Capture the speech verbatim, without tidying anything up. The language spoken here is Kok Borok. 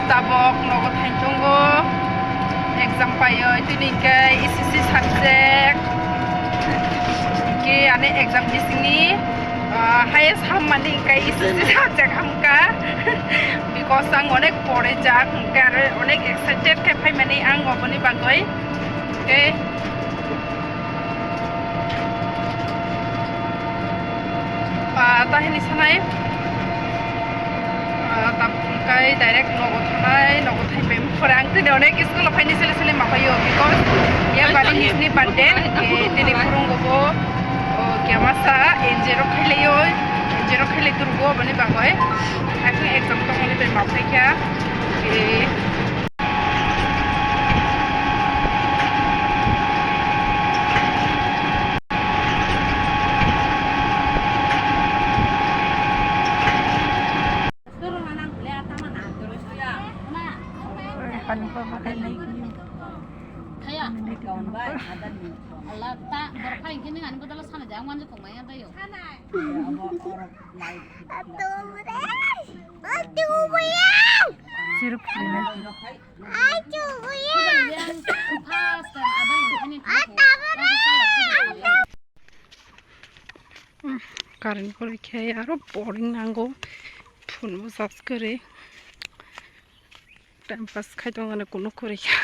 Tabok nogo thaintongo exam paio, tini khe S S C subject. Khe ani exam bisingni, ah, highest hammani khe S S C subject hamkha. Because ang onek pore jak, hwnkhe aro onek excited khe phaimani ang oboni bagwi. Khe Ah, ta hini sanai. Ah, ta kai direct nogo thanai, nogo thai pai. Pore ang tini onek school o phaini sele sele ma phaio, because ya bari hisni birthday, eh, tini phurungo bo, oh, kya masa, enjoy rok khailai o, enjoy rok khailai turgo, bani bagoi. Aku exam tongmani bai ma phaikha. Eh, Kaya. Allah ta borok hai kini ani bodol sana jang manju kong maya tayo. Sirip. Current kwrwi khe aro boring nango, phone bo charge kwrwi, time pass khai tongmani kunu kwrwi kha.